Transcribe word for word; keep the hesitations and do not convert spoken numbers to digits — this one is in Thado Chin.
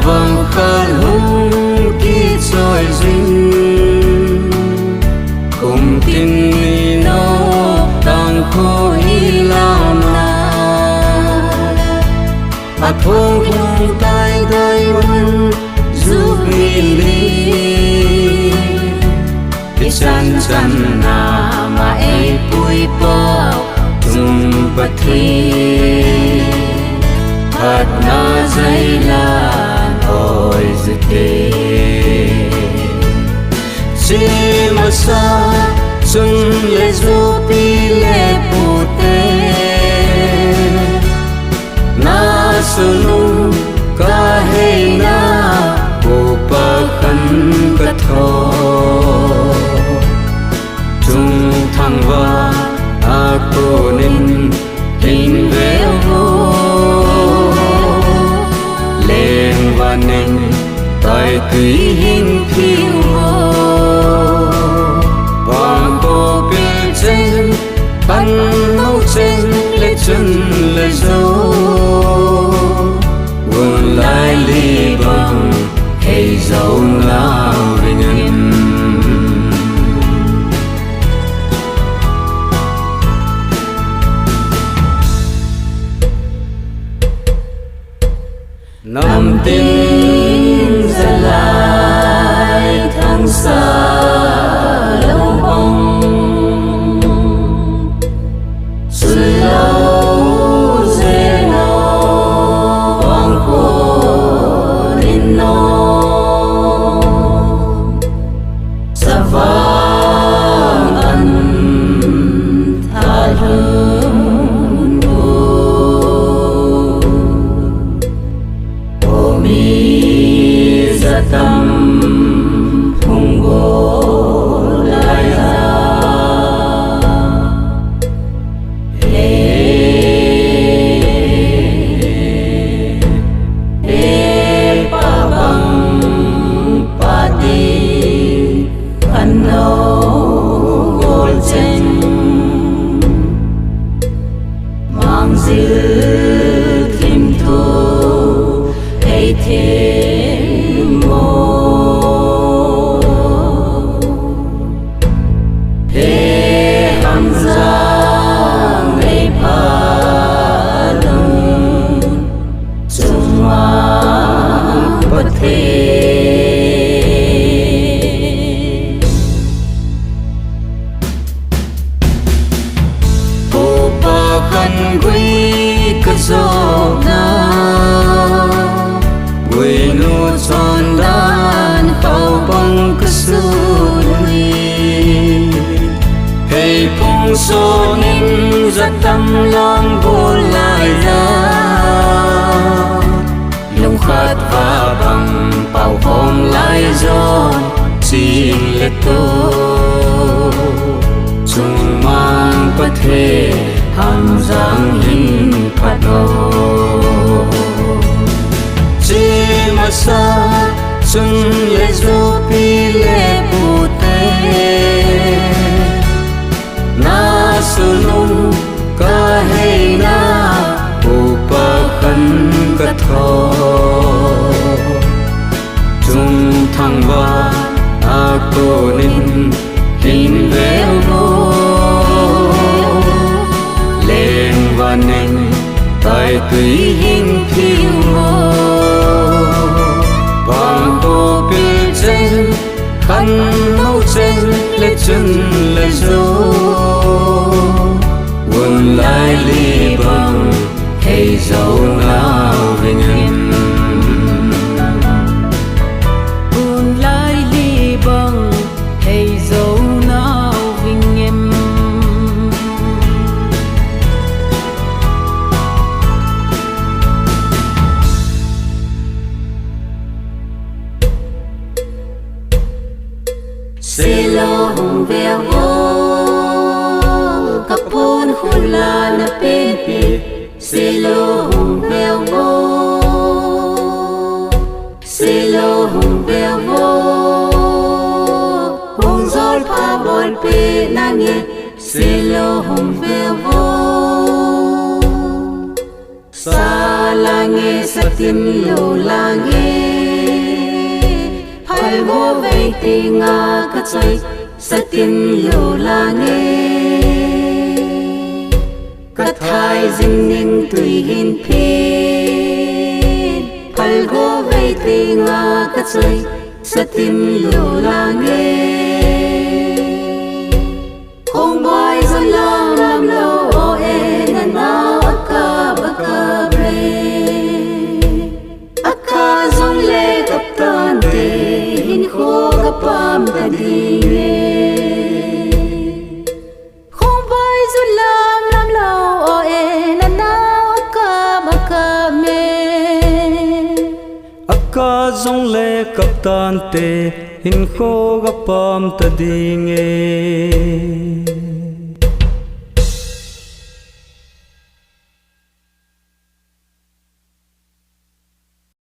Vangkhat hung kichoi jing, kum tin ni no tangkho ilamna. Athong hung tai tai man Jubilee, ichan chan na ma eipui pa chung Pathen, phatna jailan oi jite. Chemasa chun le jupi le pute, nasunung kaheina upa khan katho. Chungthang va akonin hin veuvo, lengvanin taitui hin phiuvo. Pangkho pil cheng, khanmo cheng le chun le jo, gunlai li bang hei jou nau vingin. Namtin jalai thangsa lou bang, sulou jeno vangkho nin no. Savang an thalhun ko, omi jatam phung go lai ja. He hamjang nei phalun, chunga Pathen. Upa khan gui kajona, guinu chondan khaupang kasut ui. Pheiphung sonin jatam lang bol lai ja, lungkhat va bang pao khom lai jo, ching le to. Chungmang Pathen hamjang hin phat o. Chemasa chun le jupi le pute, nasunung kaheina upa khan katho. Chungthang va akonin hin veuvo, lengvanin taitui hin phiuvo. Pangkho pil cheng, khanmo cheng le chun le jo, gunlai li bang hei jou nau vingin. Gunlai li bang hei jou nau vingin. Selo hung veuvo, kapon khula na penpi. Selo hung veuvo, selo hung veuvo, hung jol pha bolpi nange. Selo hung veuvo, sa lange, satin lo lange. Phalgo vei tinga kachoi satin lo lange. Kathai jing ning tui hin phin. Phalgo vei tinga kachoi satin lo lange. Khongbai jun lam lam lo o e, nanao akap akap e. Akap jongle kap tante, hinkho kapam ta ding e. Khongbai jun lam lam lo o e, nanao akap akap e. Akap jongle kap tante, hinkho kapam ta ding e.